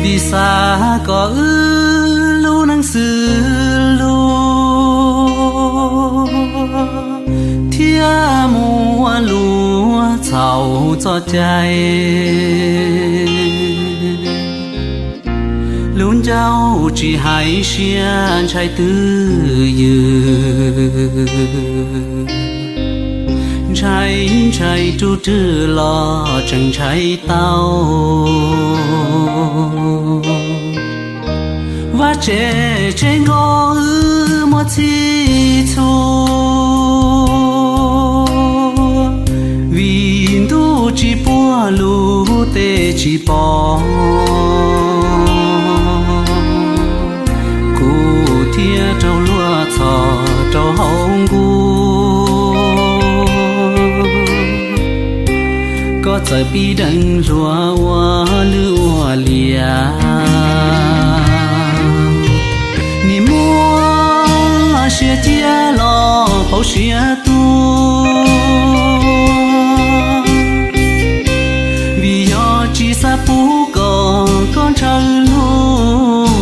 Vim xav kom wb lub neej xws luag thiab muaj lus txhaum txoj cai. Lub ncauj tsis hais siab ntshai twj ywm, ntshai ntshai rub rwg los tseem ntshai tau. Vaj tse tsheb nkaus wb muaj txhij txhua, vim ntuj tsis puag lub teb tsis pom, kuv thiaj raug luag txhom rau hauv nkuaj. Koj txawm pib deev hluas ua lwj ua liam, nim muab siab cia los pauv siab tuag. Vim yog tsis xav pub kom koj ntshaw luag,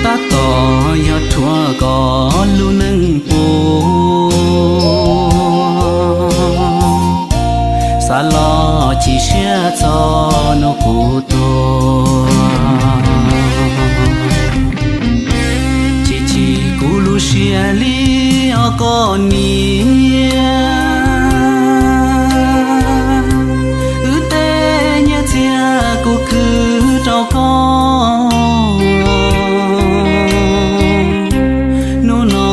tab tom yog rhuav kom lub neej puas. Xav los chim siab txog nub kuv tuag, chim chim kuv lub siab li os koj niam. Wb tej nyiaj txiag kuv khwv rau koj, hnub no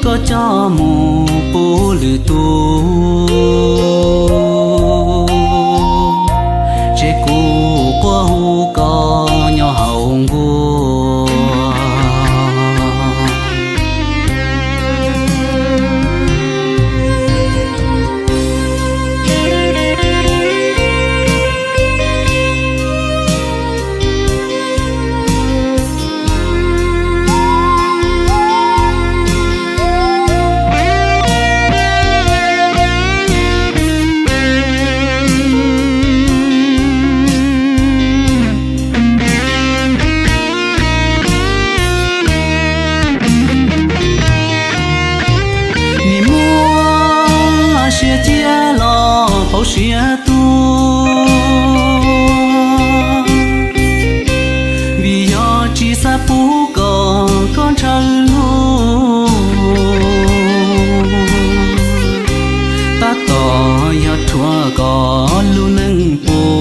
koj coj mus pub lwm tus, ces kuv quaj hu koj nyob hauv nkuaj. Nim muab siab cia los pauv siab tuag, vim yog tsis xav pub kom koj ntshaw luag, tab tom yog rhuav kom lub neej puas.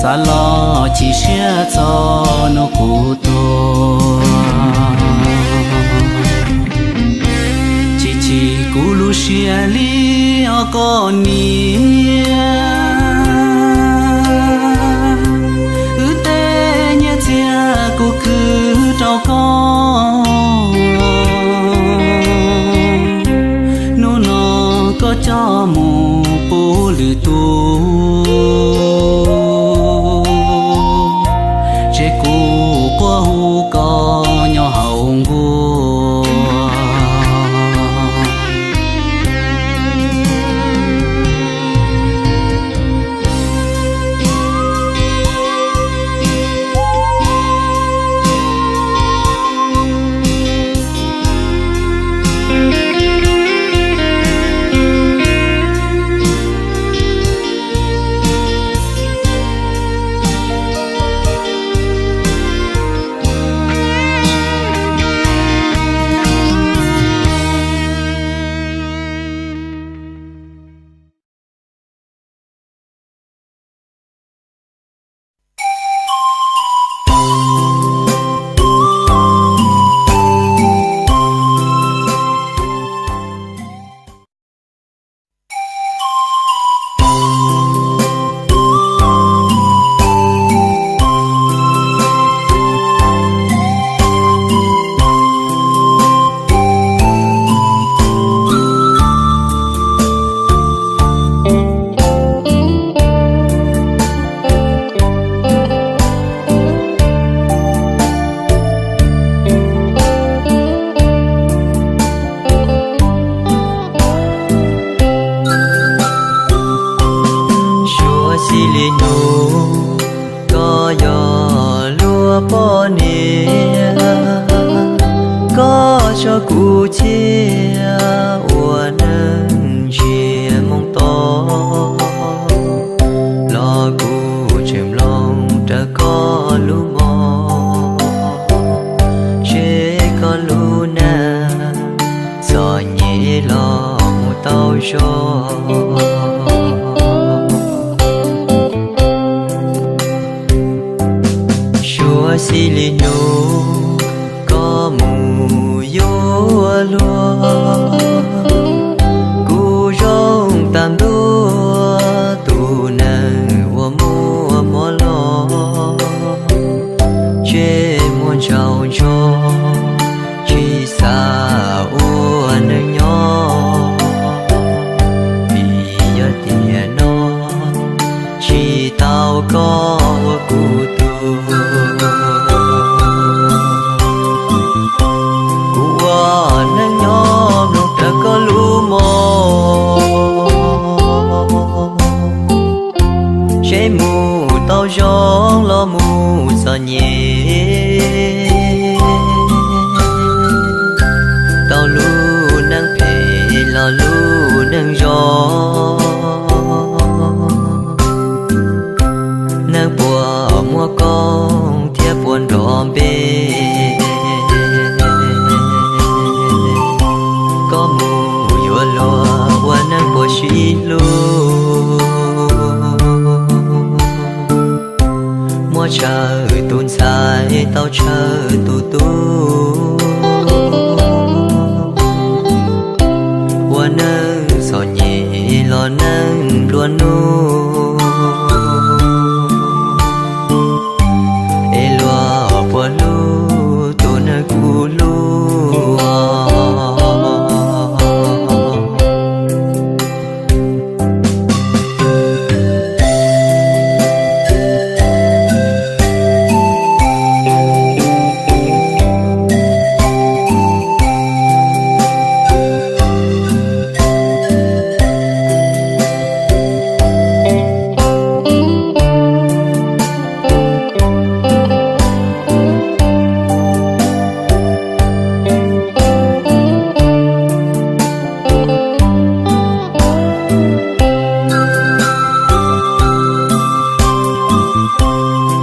Xav los chim siab txog nub kuv tuag, chim chim kuv lub siab li os koj niam. Wb tej nyiaj txiag kuv khwv rau koj, hnub no koj coj mus pub lwm tus, ces kuv quaj hu koj nyob hauv nkuaj. Poj niam, koj tso kuv cia ua neej ntsia moo tod, los kuv tseem mloog rawv koj lub mog, seb koj lub neej txom nyem los mus tau zog. Suav xij li hnub koj mus yuav luag, kuv zoo tas ntuj tus neeg uas muaj mob los, ntsej muag ntsaus ntsoog tsis xav ua neej nyob, vim yog tiam no tsis tau koj ua kuv tug. Kuv ua neej nyob mloog rawv koj lub mog, seb mus tau zoo los mus txom nyem, tau lub neej phem los lub neej zoo. Neeg puas muaj koob thiab puas nrov npe, koj mus yuav luag ua neeg puas sib hlub. Muab tshawb tus ntxhais tau tshawb tus tub, ua neej txom nyem los neej nplua nuj, es luag puas hlub tus neeg kuv hlub.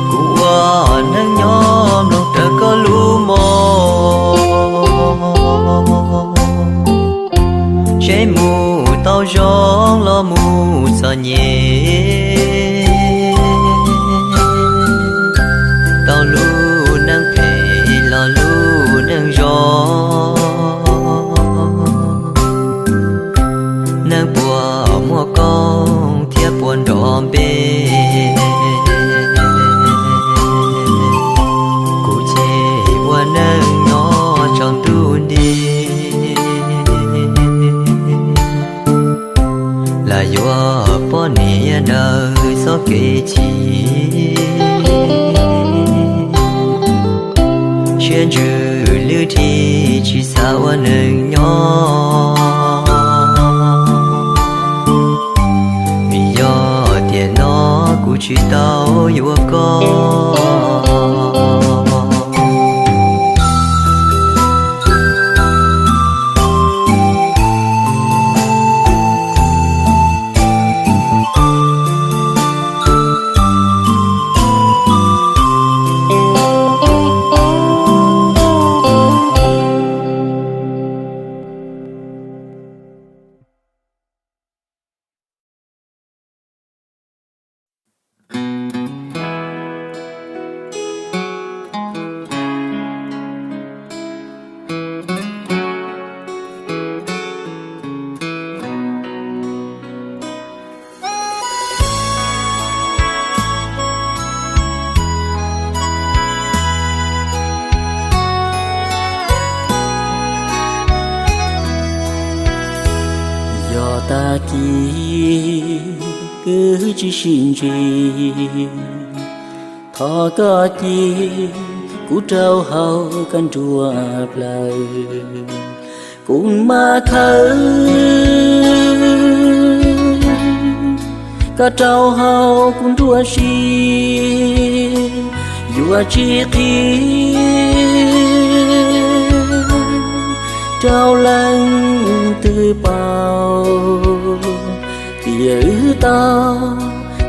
Kuv ua neej nyob mloog rawv koj lub mog, seb mus tau zoo los mus txom nyem, tau lub neej phem los lub neej zoo. Neeg puas muaj koob thiab puas nrov npe, kuv ces ua neej nyob tsaus ntuj nti. Lam yuav poj niam ntawm txoj kev chim, siab ntsws lwj dhi tsis xav ua neeg nyob. Vim yog tiam no kuv tsis tau yuav koj. Yog tag kis kwv tsis sib ntsib, thov koj cia kuv rau hauv koj nruab plawv, kuv mam khawm koj rau hauv kuv nruab siab. Ua tsis qhib rau leej twg paub, tias wb tau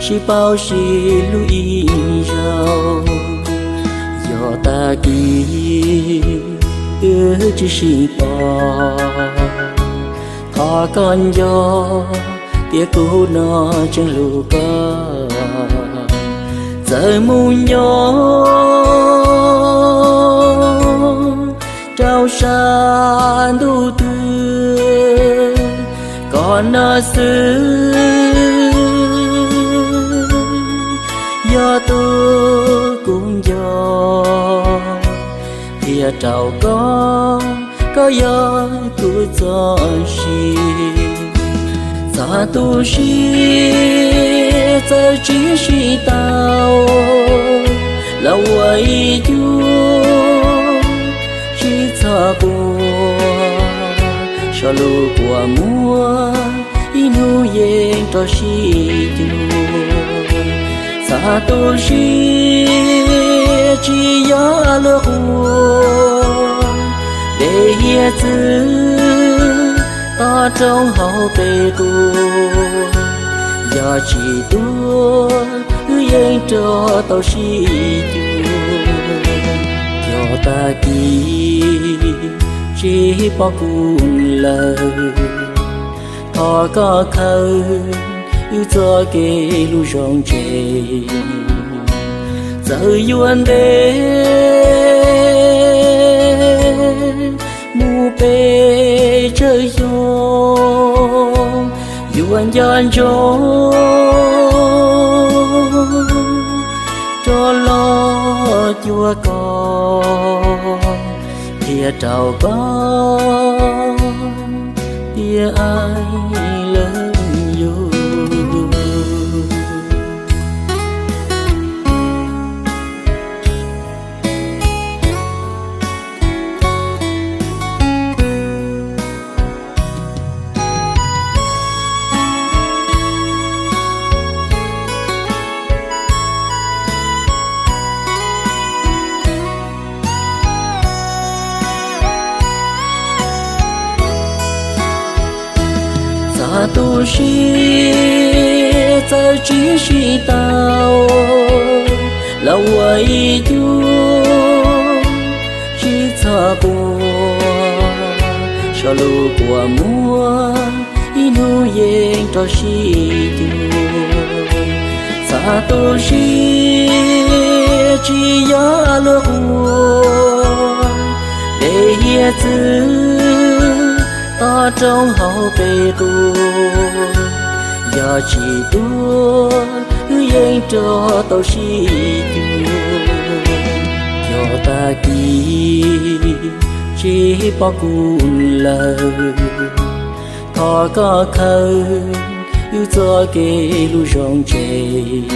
sib paub sib hlub ib zaug. Yog tag kis wb tsis sib pom, thov koj nco tias kuv no tseem hlub koj. Txawm mus nyob rau sab ntuj twg, koj no xwb yog tus kuv nco. Qhia rau koj, koj yog kuv txoj sia. Txog tu siab txawm tsis sib tau, los ua ib cuag sib txhob quaj. Zaj lus kuas muaj ib hnub yeej rov sib cuag. Txog tu siab tsis yog luag ua, de hiav txwv toj roob hauv pes quas. Yog tsis tuag wb yeej rov tau sib cuag. Yog tag kis tsis pom kuv lawm, thov koj khaws wb txoj kev hlub zoo tseg. Txawm yuav ntev mus pes tsawg xyoo, yuav nco ntsoov rov los cuag koj. Qhia rau koj tias I love you. Txog tu siab txawm tsis sib tau, los ua ib cuag sib txhob quaj. Zaj lus kuas muaj ib hnub yeej rov sib cuag. Txog tu siab tsis yog luag ua, de hiav txwv toj roob hauv pes quas. Yog tsis tuag wb yeej rov tau sib cuag. Yog tag kis tsis pom kuv lawm, thov koj khaws wb txoj kev hlub zoo tseg.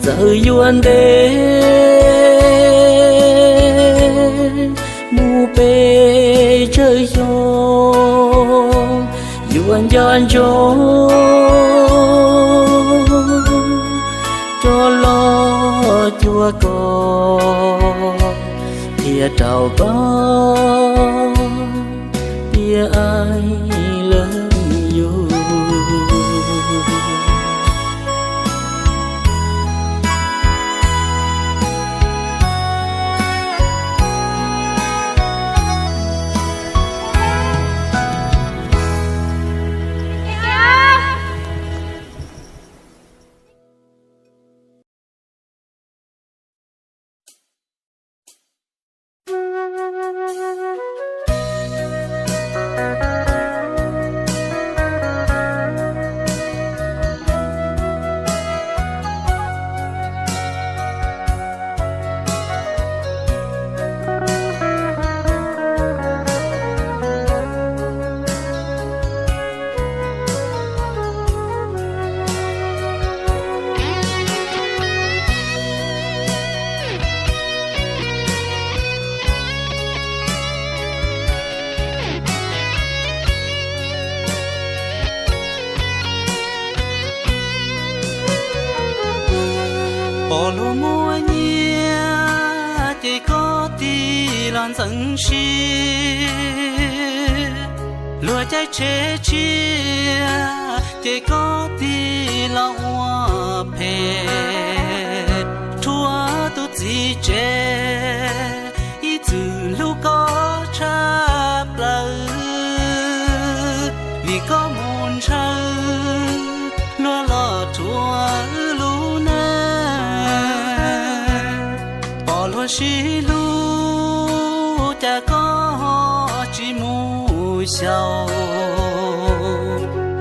Txawm yuav ntev mus pes tsawg xyoo, yuav nco ntsoov rov los cuag koj. Qhia rau koj tias I love you. txeev siab. Luag caij tsheb tshiab ces koj tig los ua phem, rhuav tus txiv tsev ib txwm hlub koj tshaj plaws. Vim koj mus ntshaw, luag los rhuav wb lub neej. Pom luag sib hlub cas koj tsis mus xyaum,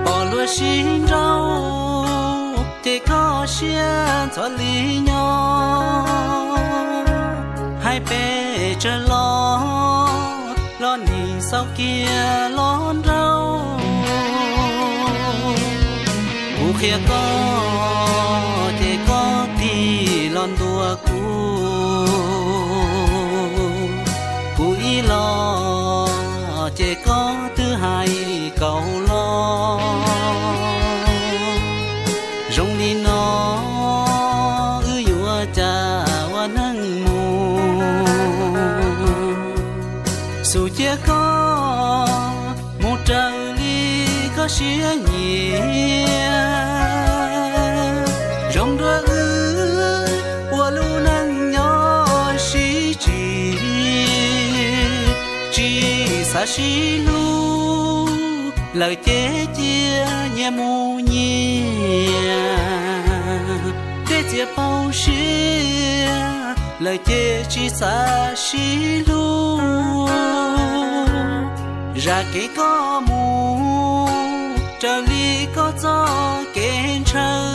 pom luag sib nrauj ces koj siab ntxhov li nyob. Hais pes tsawg los, los nim xaus kiag los nrauj. Kuv qhia koj ces koj tig los ntuas kuv, kuv ib los ces koj twb hais kaus los. Zoo li no wb yuav cas ua neej mus? Xum cia koj mus raws li koj siab nyiam, zoo dua wb ua lub neej nyob sib tsis, tsis xav sib hlub lawm ces cia nyias mus nyias. Tej txiaj pauj siab lawm ces tsis xav sib hlub. Zam kev koj mus raws li koj txoj kev ntshaw,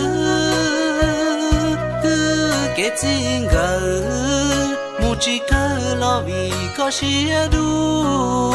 wb kev txij nkawm mus tsis kawg los vim koj siab dub.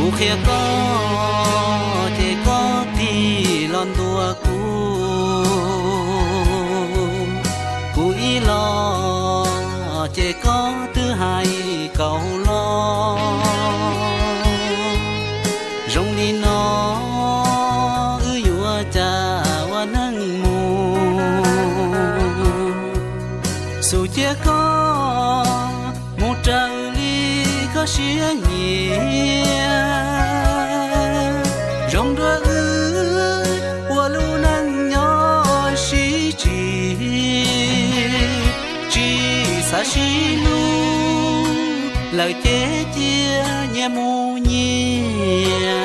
Kuv qhia koj ces koj tig los ntuas kuv, kuv ib los ces koj twb hais kaus los. Zoo li no wb yuav cas ua neej mus? Xum cia koj mus raws li koj siab nyiam, zoo dua wb ua lub neej nyob sib tsis, tsis xav sib hlub lawm ces cia nyias mus nyias.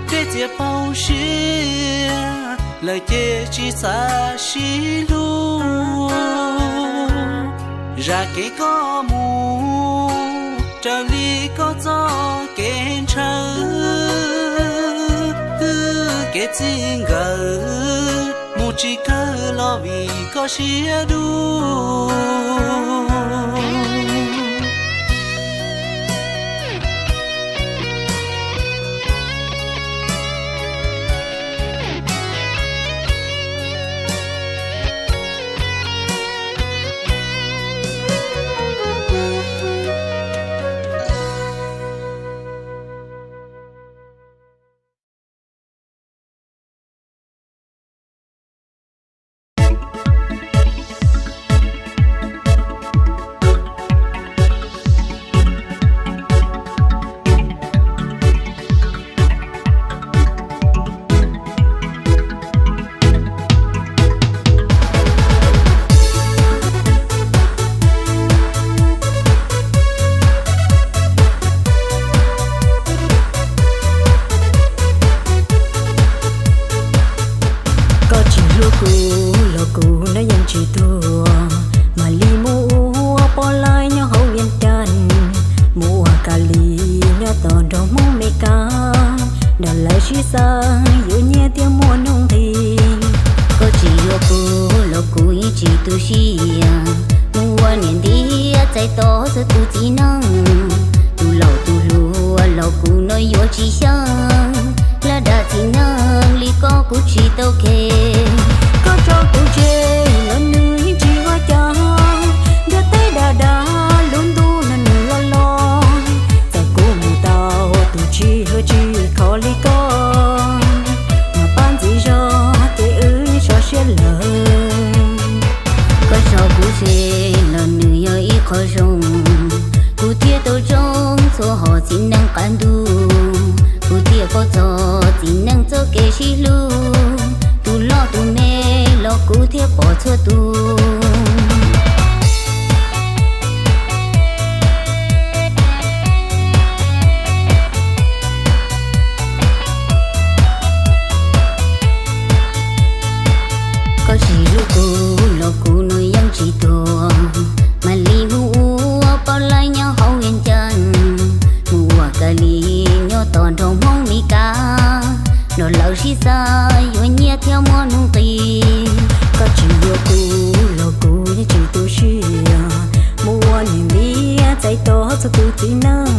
Tej txiaj pauj siab lawm ces tsis xav sib hlub. Zam kev koj mus raws li koj txoj kev ntshaw, wb kev txij nkawm mus tsis kawg los vim koj siab dub. Koj tsis hlub kuv los kuv nab yeej tsis tuag, mam li mus ua poj laib nyob hauv Vias Cas, mus ua Kalis nyob tom nroog Hmoob Mes Kas, nrog lawv sib xav yuav nyiaj thiab muaj nuj nqis. Koj tsis yuav kuv los kuv yeej tsis tuag. Tus siab mus ua niam ntiav txais tos txhua tus txiv neej, tus laus tus hluas los kuv no yuav tsis xyeej, laj dab txiv neej li koj kuv tsis tau khe. Koj tso kuv tseg los nws yeej tsis ua cas, ntiaj teb dav dav lub ntuj no nws loj loj, txawm kuv mus tau tus tsis hluas tsis khov li koj, mas pab ntxiv zog ces wb yeej sov siab lawm. Koj tso kuv tseg los nws yog ib qho zoo, kuv thiaj tau tsoob txhua hom txiv neej qab ntuj, kuv thiaj paub txog txiv neej txoj kev sib hlub, tus loj tus me los kuv thiaj pom txhua tus. Koj tsis hlub kuv los kuv no yeej tsis tuag, mam li mus ua poj laib nyob hauv vias cas, mus ua ka li nyob tos nrog Hmoob Mes Kas, nrog lawv sib xav yuav nyiaj thiab muaj nuj nqis. Koj tsis yuav kuv los kuv yeej tsis tu siab, mus ua niam ntiav txais tos txhua tus txiv neej,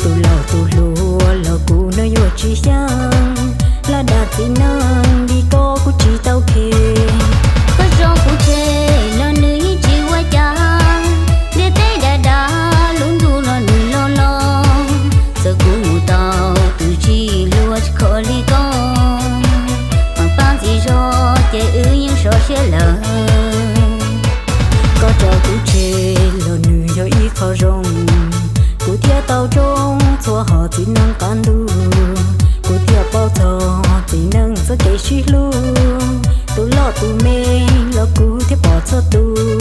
tus laus tus hluas los kuv no yuav tsis xyeej, laj dab txiv neej li koj kuv tsis tau khe. Koj tso kuv tseg los nws yeej tsis ua cas, ntiaj teb dav dav lub ntuj los nws loj loj, txawm kuv mus tau tus tsis hluas tsis khov li koj, mas pab ntxiv zog ces wb yeej sov siab lawm. Koj tso kuv tseg los nws yog ib qho zoo, kuv thiaj tau tsoob txhua hom txiv neej qab ntuj, kuv thiaj paub txog txiv neej txoj kev sib hlub, tus loj tus me los kuv thiaj pom txhua tus.